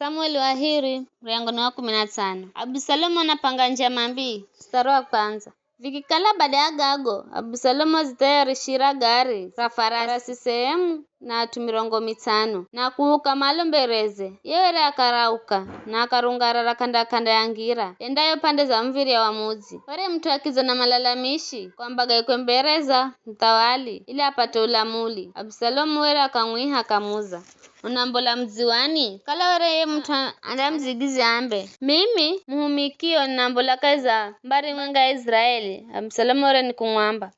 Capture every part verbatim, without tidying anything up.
Samueli wa hiri, muryango ni wa kumi na tsano. Abusalomu anapanga njama mbii, mstari wa kwanza. Vikikala bada ya gago, Abusalomu wazithayarishira gari ra farasi sehemu na at'u mirongo mitsano, na kuuka malo mbereze. Ye were akarauka, na akarungarara k'anda-k'anda ya ngira, endayo pande za muv̱irya wa mudzi. Were mut'u akidza na malalamishi, kwamba gaikwe mbere za muthawali, ili apate ulamuli. Abusalomu were akamwiha akamuza, "Unambola mudzi wani?" Kala were ye mut'u a-, andamudzigizya ambe, "Mimi, muhumikio, ninambola kahi za mbari mwenga ya Iziraeli." Abusalomu were nikumwamba,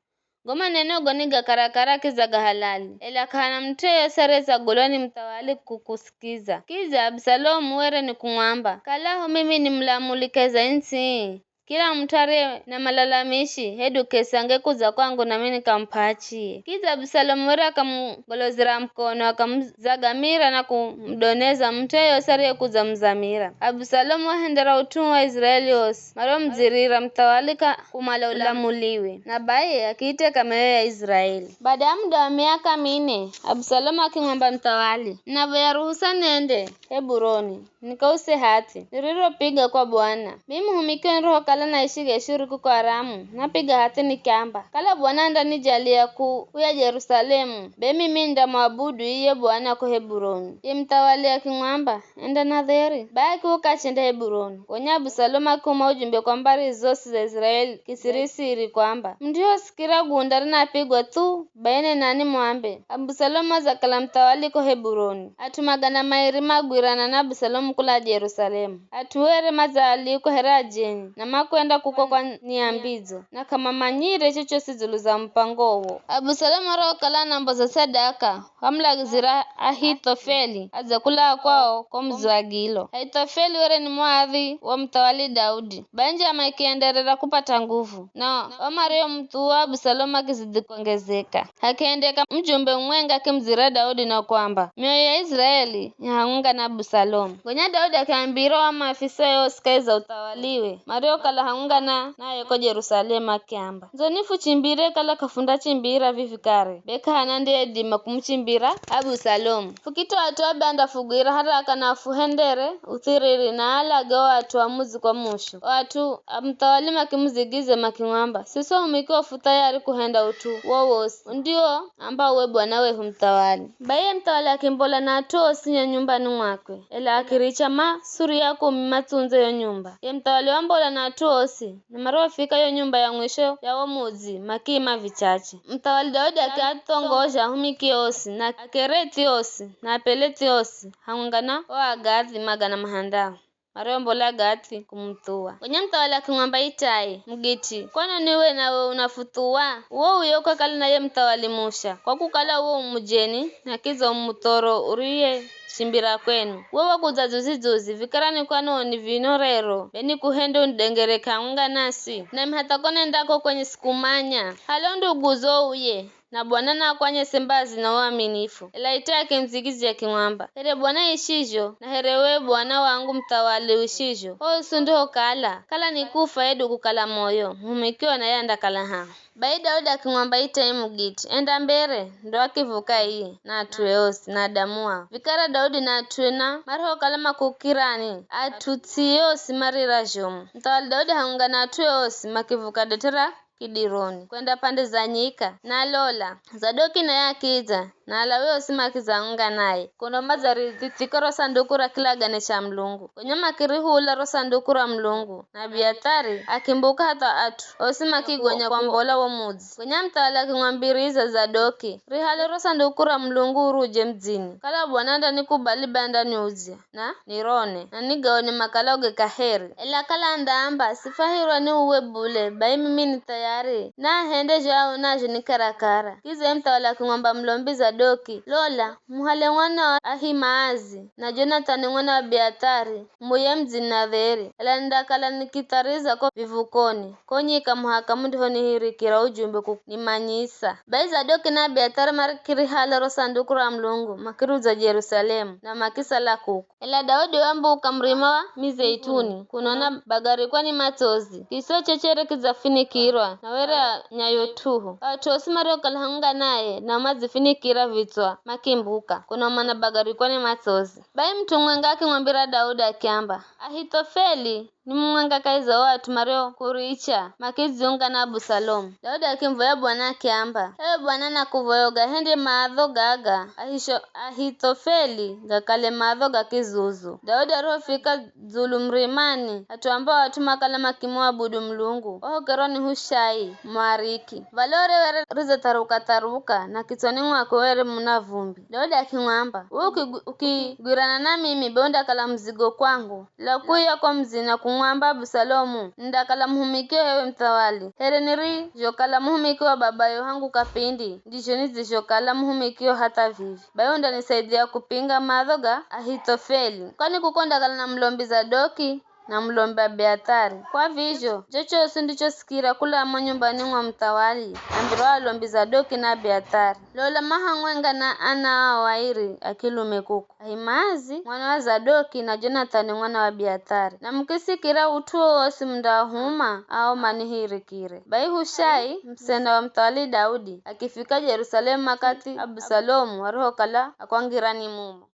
"Go maneno go ni ga karakara kidza ga halali, ela k'ahana mut'u yeyosi ariyetsagulwa ni muthawali kukusikiza." Kidza Abusalomu were nikumwamba, "Kalaho mimi ni mulamuli kahi za ii ntsii? Kila mut'u ariye na malalamishi, hedu k'esi angekudza kwangu nami nikamup'a achie." Kidza Abusalomu were akamugolozera mukono, akamuzagamira na kumudoneza mut'u yeyosi ariyekudza muzamira. Abusalomu wahendera ut'u wa Iziraeli osi, mariomudzirira muthawali ka kumala ulamuliwe, na baye akiiteka mioyo ya Iziraeli. Bada ya muda wa miaka mine, Abusalomu akimwamba muthawali, "Ninavoya ruhusa nende Heburoni, nikause hat'i niriropiga kwa Bwana. Mimi muhumikio nirihokala naishi Geshuri kuko Aramu, napiga hat'i nikiamba, 'Kala Bwana andanijalia ku-, kuya Jerusalemu, be mimi nindamuabudu iye Bwana ko Heburoni.'" Ye muthawali akimwamba, "Enda na dheri." Bai akiuka achenda Heburoni. Gonya Abusalomu akiuma ujumbe kwa mbari zosi za Iziraeli kisirisiri kwamba, "Mundiosikira gunda rinapigwa thu, bai nenani muambe, 'Abusalomu adzakala muthawali ko Heburoni.'" At'u magana mairi magwirana na Abusalomu kula Jerusalemu. At'u were madzaalikwa here ajeni, na makwenda kuko kwa nia mbidzo, na k'amamanyire chochosi dzulu za mupango uwo. Abusalomu arihokala anamboza sadaka, wamulagizira Ahithofeli adze kulaa kwao ko mudzi wa Gilo. Ahithofeli were ni muadhi wa muthawali Daudi. Bai njama ikienderera kupata nguvu, na o mariomuthuwa Abusalomu akizidi kwongezeka. Hakihendeka mujumbe mumwenga akimudzira Daudi na kwamba, "Mioyo ya Iziraeli ni hamwenga na Abusalomu." Gonya Daudi akiambira o maafisa osi kahi za uthawaliwe, mariokala hamwenga na naye ko Jerusalemu, akiamba, "Ndzoni fuchimbire, kala k'afundachimbira vivi kare, be k'ahana andiyeidima kumuchimbira Abusalomu. Fukitoa-toa be andafugwira haraka na afuhendere uthiriri na aalage o at'u a mudzi kwa mushu." O at'u a muthawali makimudzigidzya makimwamba, "Siswi ahumikio fu thayari kuhenda ut'u wowosi undioamba uwe bwana wehu muthawali." Bai ye muthawali akimbola na at'u osi nyo nyumbani mwakwe, ela akiricha ma suria kumi matsundze yo nyumba. Ye muthawali wambola na at'u osi, na marihofika yo nyumba ya mwisho ya wo mudzi, makiima vichache. Muthawali Daudi akiathongozha ahumiki osi, na Akerethi osi, na Apelethi osi, hamwenga na o Agathi magana mahandao, mariombola Gathi kumuthuwa. Gonya muthawali akimwamba Itai Mugiti, "Kwanoni we nawe unafuthuwa? Uwo uyo kwakala naye muthawali musha, kwa kukala uwo umujeni, na kidza umuthoro uriye shimbira kwenu. We wakudza dzuzi-dzuzi, vikara ni kwanoni vino rero, be nikuhende unidengereke hamwenga nasi? Nami hatha ko nendako kwenye sikumanya. Hale o nduguzo uye, na Bwana naakwanyese mbazi na uaminifu." Ela Itai akimudzigidzya akimwamba, "Here Bwana aishizho, na here we bwana wangu muthawali uishizho, hosi undihokala, kala ni kufa hedu kukala moyo, muhumikio naye andakala haha." Bai Daudi akimwamba Itai Mugiti, "Enda mbere, ndo akivuka iye, na at'ue osi, na adamu ao." Vikara Daudi na at'ue na marihokala makukirani, at'u ts'i yosi marira zhomu. Muthawali Daudi hamwenga na at'ue osi makivuka detera Kidironi, kwenda pande za nyika. Na lola, Zadoki naye akidza, na Alawi osi makidza hamwenga naye. Kuno madzaridhitsika ro sanduku ra kilagane cha Mulungu. Gonya makirihula ro sanduku ra Mulungu, na Abiathari akimbuka hatha at'u osi makigonya kwambola wo mudzi. Gonya muthawali akimwambiriza Zadoki, "Rihale ro sanduku ra Mulungu uruje mudzini. Kala Bwana andanikubali be andaniudzya, na nirone, na nigaone makala ugeka here. Ela kala andaamba, 'Sifwahirwa ni uwe bule,' bai mimi ni thayari, naahende zho aonazho ni karakara." Kidza ye muthawali akimwamba mulombi Zadoki, "Lola, muhale mwana wa Ahimaazi, na Jonathani mwana wa Abiathari, muye mudzini na dheri, ela nindakala nikithariza ko vivukoni, ko nyika muhaka mundihonihirikira ujumbe kunimanyisa." Bai Zadoki na Abiathari makirihala ro sanduku ra Mulungu, makirudza Jerusalemu, na makisala kuko. Ela Daudi wambuka murima wa Mizeituni, kunona bagarikwa ni matsozi, kisiwa cho chere kidzafinikirwa na were a nyayo tuhu. At'u osi mariokala hamwenga naye, nao madzifinikira vitswa makimbuka, kuno mana bagarikwa ni matsozi. Bai mut'u mumwenga akimwambira Daudi akiamba, "Ahithofeli ni mumwenga kahi za o at'u mariokuricha makidziunga na Abusalomu." Daudi akimuvoya Bwana akiamba, "Ewe Bwana, nakuvoya ugahendye maadho gaga, ahisho Ahithofeli gakale maadho ga kizuzu." Daudi arihofika dzulu murimani, at'u ambao at'u makala makimuabudu Mulungu, ohokerwa ni Hushai Muariki. Vale ore were ridzatharuka-tharuka, na kitswani mwakwe were muna vumbi. Daudi akimwamba, "Uwe ukigu- ukigwirana na mimi, be undakala muzigo kwangu. Ela kuuya ko mudzini na kumwamba Abusalomu, 'Nindakala muhumikio h'ewe muthawali, here nirizhokala muhumikio wa babayo hangu kapindi, ndizho nidzizhokala muhumikio hatha vivi. Bai undanisaidia kupinga maadho ga Ahithofeli, kwani kuko ndakala na mulombi Zadoki na mulombi Abiathari.'" Kwa vizho, chochosi ndichosikira kula mo nyumbani mwa muthawali, ambirwa alombi Zadoki na Abiathari. Lola maha mwenga na ana ao airi a kilume kuko, Ahimaazi mwana wa Zadoki na Jonathani mwana wa Abiathari. Na mukisikira ut'u wowosi mundaahuma ao manihirikire. Bai Hushai, musena wa muthawali Daudi, akifika Jerusalemu makathi Abusalomu arihokala akwangira ni mumo.